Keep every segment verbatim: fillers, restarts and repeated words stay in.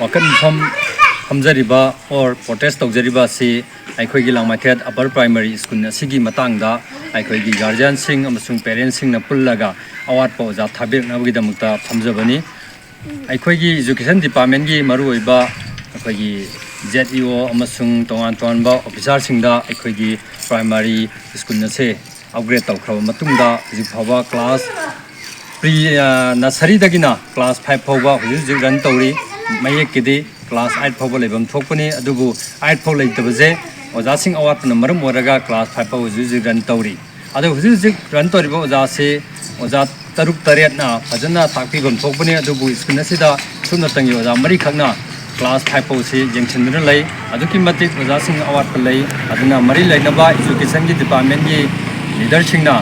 ꯋꯥꯀꯠ ꯃꯤꯐꯝ ꯐꯝꯖꯔꯤꯕ or protest ꯇꯧꯖꯔꯤꯕ ꯑꯁꯤ ꯑꯩꯈꯣꯏꯒꯤ ꯂꯥꯡꯃꯩꯊꯦꯠ ꯑꯄꯔ ꯄ꯭ꯔꯥꯏꯃꯥꯔꯤ ꯁ꯭ꯀꯨꯜ ꯑꯁꯤꯒꯤ ꯃꯇꯥꯡꯗ ꯑꯩꯈꯣꯏꯒꯤ ꯒꯥꯔꯖꯤꯌꯥꯟꯁꯤꯡ ꯑꯃꯁꯨꯡ ꯄꯦꯔꯦꯟꯁꯁꯤꯡꯅ ꯄꯨꯜꯂꯒ ꯑꯋꯥꯠꯄ ꯑꯣꯖꯥ ꯊꯥꯕꯤꯔꯛꯅꯕꯒꯤꯗꯃꯛꯇ ꯐꯝꯖꯕꯅꯤ꯫ ꯑꯩꯈꯣꯏꯒꯤ ꯏꯖꯨꯀꯦꯁꯟ ꯗꯤꯄꯥꯔꯠꯃꯦꯟꯒꯤ ꯃꯔꯨꯑꯣꯏꯕ ꯑꯩꯈꯣꯏꯒꯤ ꯖꯦꯠ ꯏ ꯑꯣ ꯑꯃꯁꯨꯡ ꯇꯣꯉꯥꯟ ꯇꯣꯉꯥꯟꯕ ꯑꯣꯐꯤꯁꯥꯔꯁꯤꯡꯗ ꯑꯩꯈꯣꯏꯒꯤ ꯄ꯭ꯔꯥꯏꯃꯥꯔꯤ ꯁ꯭ꯀꯨꯜ ꯑꯁꯦ ꯑꯞꯒ꯭ꯔꯦꯗ ꯇꯧꯈ꯭ꯔꯕ ꯃꯇꯨꯡꯗ ꯍꯧꯖꯤꯛ ꯐꯥꯎꯕ ꯀ꯭ꯂꯥꯁ ꯄ꯭ꯔꯤ ꯅꯁꯔꯤꯗꯒꯤꯅ ꯀ꯭ꯂꯥꯁ ꯐꯥꯏꯚ ꯐꯥꯎꯕ ꯍꯧꯖꯤꯛ ꯍꯧꯖꯤꯛ ꯔꯟ ꯇꯧꯔꯤ꯫ ꯃꯌꯦꯛꯀꯤꯗꯤ ꯀ꯭ꯂꯥꯁ ꯑꯥꯏꯠ ꯐꯥꯎꯕ ꯂꯩꯐꯝ ꯊꯣꯛꯄꯅꯤ, ꯑꯗꯨꯕꯨ ꯑꯥꯏꯠ ꯐꯥꯎ ꯂꯩꯇꯕꯁꯦ ꯑꯣꯖꯥꯁꯤꯡ ꯑꯋꯥꯠꯄꯅ ꯃꯔꯝ ꯑꯣꯏꯔꯒ ꯀ꯭ꯂꯥꯁ ꯐꯥꯏꯚ ꯐꯥꯎ ꯍꯧꯖꯤꯛ ꯍꯧꯖꯤꯛ ꯔꯟ ꯇꯧꯔꯤ꯫ ꯑꯗꯣ ꯍꯧꯖꯤꯛ ꯍꯧꯖꯤꯛ ꯔꯟ ꯇꯧꯔꯤꯕ ꯑꯣꯖꯥꯁꯤ ꯑꯣꯖꯥ ꯇꯔꯨꯛ ꯇꯔꯦꯠꯅ ꯐꯖꯅ ꯇꯥꯛꯄꯤꯐꯝ ꯊꯣꯛꯄꯅꯤ, ꯑꯗꯨꯕꯨ ꯁ꯭ꯀꯨꯜ ꯑꯁꯤꯗ ꯁꯨꯞꯅꯇꯪꯒꯤ ꯑꯣꯖꯥ ꯃꯔꯤꯈꯛꯅ ꯀ꯭ꯂꯥꯁ ꯐꯥꯏꯚ ꯐꯥꯎꯁꯤ ꯌꯦꯡꯁꯤꯟꯗꯨꯅ ꯂꯩ꯫ ꯑꯗꯨꯛꯀꯤ ꯃꯇꯤꯛ ꯑꯣꯖꯥꯁꯤꯡ ꯑꯋꯥꯠꯄ ꯂꯩ꯫ ꯑꯗꯨꯅ ꯃꯔꯤ ꯂꯩꯅꯕ ꯏꯖꯨꯀꯦꯁꯟꯒꯤ ꯗꯤꯄꯥꯔꯠꯃꯦꯟꯒꯤ ꯂꯤꯗꯔꯁꯤꯡꯅ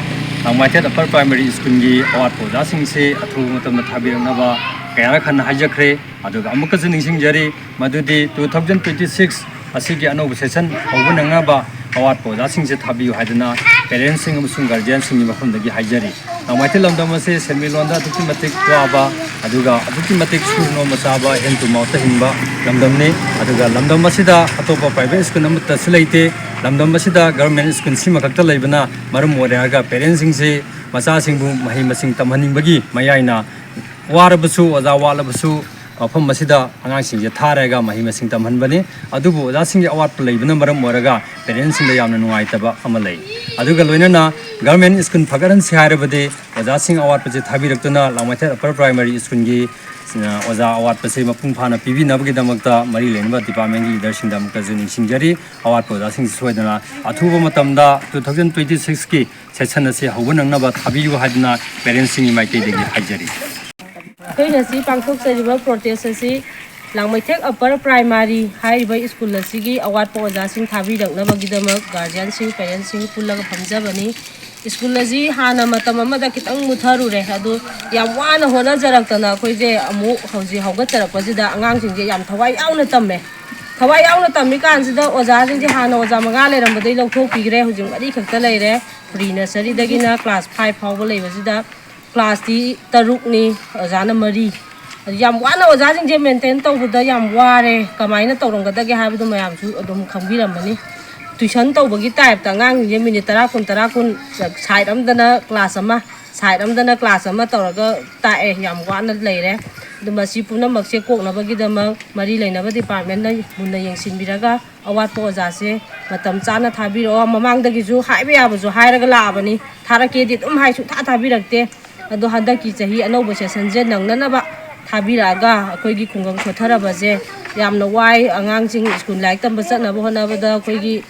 ꯂꯥꯡꯃꯩꯊꯦꯠ ꯑꯄꯔ ꯄ꯭ꯔꯥꯏꯃꯥꯔꯤ ꯁ꯭ꯀꯨꯜꯒꯤ ꯑꯋꯥꯠꯄ ꯑꯣꯖꯥꯁꯤꯡꯁꯤ ꯑꯊꯨꯕ ꯃꯇꯝꯗ ꯊꯥꯕꯤꯔꯛꯅꯕ ꯀꯌꯥꯔꯛ ꯍꯟꯅ ꯍꯥꯏꯖꯈ꯭ꯔꯦ꯫ ꯑꯗꯨꯒ ꯑꯃꯨꯛꯀꯁꯨ ꯅꯤꯡꯁꯤꯡꯖꯔꯤ, ꯃꯗꯨꯗꯤ two thousand twenty six ꯑꯁꯤꯒꯤ ꯑꯅꯧꯕ ꯁꯦꯁꯟ ꯍꯧꯕ ꯅꯪꯅꯕ ꯑꯋꯥꯠꯄ ꯑꯣꯖꯥꯁꯤꯡꯁꯦ ꯊꯥꯕꯤꯌꯨ ꯍꯥꯏꯗꯨꯅ ꯄꯦꯔꯦꯟꯁꯁꯤꯡ ꯑꯃꯁꯨꯡ ꯒꯥꯔꯖꯤꯌꯥꯟꯁꯤꯡꯒꯤ ꯃꯐꯝꯗꯒꯤ ꯍꯥꯏꯖꯔꯤ꯫ ꯂꯥꯡꯃꯩꯊꯦꯜ ꯂꯝꯗꯝ ꯑꯁꯤ ꯁꯦꯟꯃꯤꯠꯂꯣꯟꯗ ꯑꯗꯨꯛꯀꯤ ꯃꯇꯤꯛ ꯋꯥꯕ, ꯑꯗꯨꯒ ꯑꯗꯨꯛꯀꯤ ꯃꯇꯤꯛ ꯁꯨꯔ ꯅꯣꯝꯕ ꯆꯥꯕ, hand to mouth ꯇ ꯍꯤꯡꯕ ꯂꯝꯗꯝꯅꯤ꯫ ꯑꯗꯨꯒ ꯂꯝꯗꯝ ꯑꯁꯤꯗ ꯑꯇꯣꯞꯄ ꯄ꯭ꯔꯥꯏꯚꯦꯠ ꯁ꯭ꯀꯨꯜ ꯑꯃꯠꯇꯁꯨ ꯂꯩꯇꯦ꯫ ꯂꯝꯗꯝ ꯑꯁꯤꯗ ꯒꯚꯔꯟꯃꯦꯟ ꯁ꯭ꯀꯨꯜ ꯁꯤꯃꯈꯛꯇ ꯂꯩꯕꯅ ꯃꯔꯝ ꯑꯣꯏꯔꯒ ꯄꯦꯔꯦꯟꯁꯁꯤꯡꯁꯤ ꯃꯆꯥꯁꯤꯡꯕꯨ ꯃꯍꯩ ꯃꯁꯤꯡ ꯇꯝꯍꯟꯅꯤꯡꯕꯒꯤ ꯃꯌꯥꯏꯅ ꯋꯥꯔꯕꯁꯨ, ꯑꯣꯖꯥ ꯋꯥꯠꯂꯕꯁꯨ, ꯃꯐꯝ ꯑꯁꯤꯗ ꯑꯉꯥꯡꯁꯤꯡꯁꯦ ꯊꯥꯔꯒ ꯃꯍꯩ ꯃꯁꯤꯡ ꯇꯝꯍꯟꯕꯅꯤ꯫ ꯑꯗꯨꯕꯨ ꯑꯣꯖꯥꯁꯤꯡꯒꯤ ꯑꯋꯥꯠꯄ ꯂꯩꯕꯅ ꯃꯔꯝ ꯑꯣꯏꯔꯒ ꯄꯦꯔꯦꯟꯁꯁꯤꯡꯗ ꯌꯥꯝꯅ ꯅꯨꯡꯉꯥꯏꯇꯕ ꯑꯃ ꯂꯩ꯫ ꯑꯗꯨꯒ ꯂꯣꯏꯅꯅ ꯒꯚꯔꯟꯃꯦꯟ ꯁ꯭ꯀꯨꯜ ꯐꯒꯠꯍꯟꯁꯤ ꯍꯥꯏꯔꯕꯗꯤ ꯑꯣꯖꯥꯁꯤꯡ ꯑꯋꯥꯠꯄꯁꯦ ꯊꯥꯕꯤꯔꯛꯇꯨꯅ ꯂꯥꯡꯃꯩꯊꯦꯜ ꯑꯄꯔ ꯄ꯭ꯔꯥꯏꯃꯥꯔꯤ ꯁ꯭ꯀꯨꯜꯒꯤ, ꯑ, ꯑꯣꯖꯥ ꯑꯋꯥꯠꯄꯁꯦ ꯃꯄꯨꯡ ꯐꯥꯅ ꯄꯤꯕꯤꯅꯕꯒꯤꯗꯃꯛꯇ ꯃꯔꯤ ꯂꯩꯅꯕ ꯗꯤꯄꯥꯔꯠꯃꯦꯟꯒꯤ ꯂꯤꯗꯔꯁꯤꯡꯗ ꯑꯃꯨꯛꯀꯁꯨ ꯅꯤꯡꯁꯤꯡꯖꯔꯤ꯫ ꯑꯋꯥꯠꯄ ꯑꯣꯖꯥꯁꯤꯡꯁꯤ ꯁꯣꯏꯗꯅ ꯑꯊꯨꯕ ꯃꯇꯝꯗ two thousand twenty six ꯀꯤ ꯁꯦꯁꯟ ꯑꯁꯤ ꯍꯧꯕ ꯅꯪꯅꯕ ꯊꯥꯕꯤꯌꯨ ꯍꯥꯏꯗꯨꯅ ꯄꯦꯔꯦꯟꯁꯁꯤꯡꯒꯤ ꯃꯥꯏꯀꯩꯗꯒꯤ ꯍꯥꯏꯖꯔꯤ꯫ ꯑꯩꯈꯣꯏ ꯉꯁꯤ ꯄꯥꯡꯊꯣꯛꯆꯔꯤꯕ ꯄ꯭ꯔꯣꯇꯦꯁ ꯑꯁꯤ ꯂꯥꯡꯃꯩꯊꯦꯛ ꯑꯄꯔ ꯄ꯭ꯔꯥꯏꯃꯥꯔꯤ ꯍꯥꯏꯔꯤꯕ ꯁ꯭ꯀꯨꯜ ꯑꯁꯤꯒꯤ ꯑꯋꯥꯠꯄ ꯑꯣꯖꯥꯁꯤꯡ ꯊꯥꯕꯤꯔꯛꯅꯕꯒꯤꯗꯃꯛ ꯒꯥꯔꯖꯤꯌꯥꯟꯁꯤꯡ, ꯄꯦꯔꯦꯟꯁꯁꯤꯡ ꯄꯨꯜꯂꯒ ꯐꯝꯖꯕꯅꯤ꯫ ꯁ꯭ꯀꯨꯜ ꯑꯁꯤ ꯍꯥꯟꯅ ꯃꯇꯝ ꯑꯃꯗ ꯈꯤꯇꯪ ꯃꯨꯠꯊꯔꯨꯔꯦ, ꯑꯗꯨ ꯌꯥꯝ ꯋꯥꯅ ꯍꯣꯠꯅꯖꯔꯛꯇꯅ ꯑꯩꯈꯣꯏꯁꯦ ꯑꯃꯨꯛ ꯍꯧꯖꯤꯛ ꯍꯧꯒꯠꯆꯔꯛꯄꯁꯤꯗ ꯑꯉꯥꯡꯁꯤꯡꯁꯦ ꯌꯥꯝ ꯊꯋꯥꯏ ꯌꯥꯎꯅ ꯇꯝꯃꯦ꯫ ꯊꯋꯥꯏ ꯌꯥꯎꯅ ꯇꯝꯃꯤꯀꯥꯟꯁꯤꯗ ꯑꯣꯖꯥꯁꯤꯡꯁꯦ ꯍꯥꯟꯅ ꯑꯣꯖꯥ ꯃꯉꯥ ꯂꯩꯔꯝꯕꯗꯒꯤ ꯂꯧꯊꯣꯛꯄꯤꯈ꯭ꯔꯦ, ꯍꯧꯖꯤꯛ ꯃꯔꯤ ꯈꯛꯇ ꯂꯩꯔꯦ꯫ ꯄ꯭ꯔꯤ ꯅꯁꯔꯤꯗꯒꯤꯅ ꯀ꯭ꯂꯥꯁ ꯐꯥꯏꯚ ꯐꯥꯎꯕ ꯂꯩꯕꯁꯤꯗ ꯀ꯭ꯂꯥꯁꯇꯤ ꯇꯔꯨꯛꯅꯤ, ꯑꯣꯖꯥꯅ ꯃꯔꯤ꯫ ꯌꯥꯝ ꯋꯥꯅ ꯑꯣꯖꯥꯁꯤꯡꯁꯦ ꯃꯦꯟꯇꯦꯟ ꯇꯧꯕꯗ ꯌꯥꯝ ꯋꯥꯔꯦ꯫ ꯀꯃꯥꯏꯅ ꯇꯧꯔꯝꯒꯗꯒꯦ ꯍꯥꯏꯕꯗꯨ ꯃꯌꯥꯝꯁꯨ ꯑꯗꯨꯝ ꯈꯪꯕꯤꯔꯝꯃꯅꯤ꯫ ꯇ꯭ꯌꯨꯁꯟ ꯇꯧꯕꯒꯤ ꯇꯥꯏꯞꯇ ꯑꯉꯥꯡꯁꯤꯡꯁꯦ ꯃꯤꯅꯤꯠ ꯇꯔꯥ, ꯀꯨꯟ, ꯇꯔꯥ, ꯀꯨꯟ ꯁꯥꯏꯠ ꯑꯃꯗꯅ ꯀ꯭ꯂꯥꯁ ꯑꯃ, ꯁꯥꯏꯠ ꯑꯃꯗꯅ ꯀ꯭ꯂꯥꯁ ꯑꯃ ꯇꯧꯔꯒ ꯇꯥꯛꯑꯦ꯫ ꯌꯥꯝ ꯋꯥꯅ ꯂꯩꯔꯦ꯫ ꯑꯗꯨ ꯃꯁꯤ ꯄꯨꯝꯅꯃꯛꯁꯦ ꯀꯣꯛꯅꯕꯒꯤꯗꯃꯛ ꯃꯔꯤ ꯂꯩꯅꯕ ꯗꯤꯄꯥꯔꯠꯃꯦꯟꯅ ꯃꯨꯟꯅ ꯌꯦꯡꯁꯤꯟꯕꯤꯔꯒ ꯑꯋꯥꯠꯄ ꯑꯣꯖꯥꯁꯦ ꯃꯇꯝ ꯆꯥꯅ ꯊꯥꯕꯤꯔꯛꯑꯣ꯫ ꯃꯃꯥꯡꯗꯒꯤꯁꯨ ꯍꯥꯏꯕ ꯌꯥꯕꯁꯨ ꯍꯥꯏꯔꯒ ꯂꯥꯛꯑꯕꯅꯤ, ꯊꯥꯔꯛꯀꯦꯗꯤ ꯑꯗꯨꯝ ꯍꯥꯏ, ꯁꯨꯡꯊꯥ ꯊꯥꯕꯤꯔꯛꯇꯦ꯫ ꯑꯗꯣ ꯍꯟꯗꯛꯀꯤ ꯆꯍꯤ ꯑꯅꯧꯕ ꯁꯦꯁꯟꯁꯦ ꯅꯪꯅꯅꯕ ꯊꯥꯕꯤꯔꯛꯑꯒ ꯑꯩꯈꯣꯏꯒꯤ ꯈꯨꯡꯒꯪ ꯁꯣꯠꯊꯔꯕꯁꯦ ꯌꯥꯝꯅ ꯋꯥꯏ꯫ ꯑꯉꯥꯡꯁꯤꯡ ꯁ꯭ꯀꯨꯜ ꯂꯥꯏꯔꯤꯛ ꯇꯝꯕ ꯆꯠꯅꯕ ꯍꯣꯠꯅꯕꯗ ꯑꯩꯈꯣꯏꯒꯤ,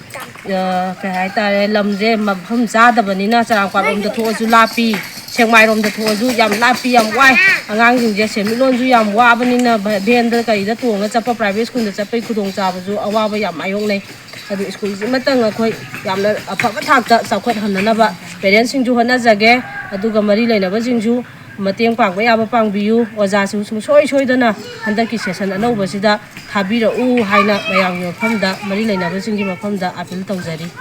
ꯑ, ꯀꯩ ꯍꯥꯏꯇꯥꯔꯦ, ꯂꯝꯁꯦ ꯃꯐꯝ ꯆꯥꯗꯕꯅꯤꯅ, ꯆꯔꯥꯡꯄꯥꯠꯂꯣꯝꯗ ꯊꯣꯛꯑꯁꯨ ꯂꯥꯞꯄꯤ, ꯁꯦꯛꯃꯥꯏꯔꯣꯝꯗ ꯊꯣꯛꯑꯁꯨ ꯌꯥꯝ ꯂꯥꯞꯄꯤ, ꯌꯥꯝ ꯋꯥꯏ꯫ ꯑꯉꯥꯡꯁꯤꯡꯁꯦ ꯁꯦꯟꯃꯤꯠꯂꯣꯟꯁꯨ ꯌꯥꯝ ꯋꯥꯕꯅꯤꯅ ꯚꯦꯟꯗ ꯀꯩꯗ ꯇꯣꯡꯉ ꯆꯠꯄ, ꯄ꯭ꯔꯥꯏꯚꯦꯠ ꯁ꯭ꯀꯨꯜꯗ ꯆꯠꯄꯒꯤ ꯈꯨꯗꯣꯡꯆꯥꯕꯁꯨ ꯑꯋꯥꯕ ꯌꯥꯝ ꯃꯥꯌꯣꯛꯅꯩ꯫ ꯑꯗꯨ ꯁ꯭ꯀꯨꯜꯁꯤꯃꯇꯪ ꯑꯩꯈꯣꯏ ꯌꯥꯝꯅ ꯑꯐꯕ ꯊꯥꯛꯇ ꯆꯥꯎꯈꯠꯍꯟꯅꯅꯕ ꯄꯦꯔꯦꯟꯁꯁꯤꯡꯁꯨ ꯍꯣꯠꯅꯖꯒꯦ, ꯑꯗꯨꯒ ꯃꯔꯤ ꯂꯩꯅꯕꯁꯤꯡꯁꯨ ꯃꯇꯦꯡ ꯄꯥꯡꯕ ꯌꯥꯕ ꯄꯥꯡꯕꯤꯌꯨ꯫ ꯑꯣꯖꯥꯁꯨ ꯁꯨꯡꯁꯣꯏ ꯁꯣꯏꯗꯅ ꯍꯟꯗꯛꯀꯤ ꯁꯦꯁꯟ ꯑꯅꯧꯕꯁꯤꯗ ꯊꯥꯕꯤꯔꯛꯎ ꯍꯥꯏꯅ ꯃꯌꯥꯝꯒꯤ ꯃꯐꯝꯗ, ꯃꯔꯤ ꯂꯩꯅꯕꯁꯤꯡꯒꯤ ꯃꯐꯝꯗ ꯑꯥꯄꯤꯜ ꯇꯧꯖꯔꯤ꯫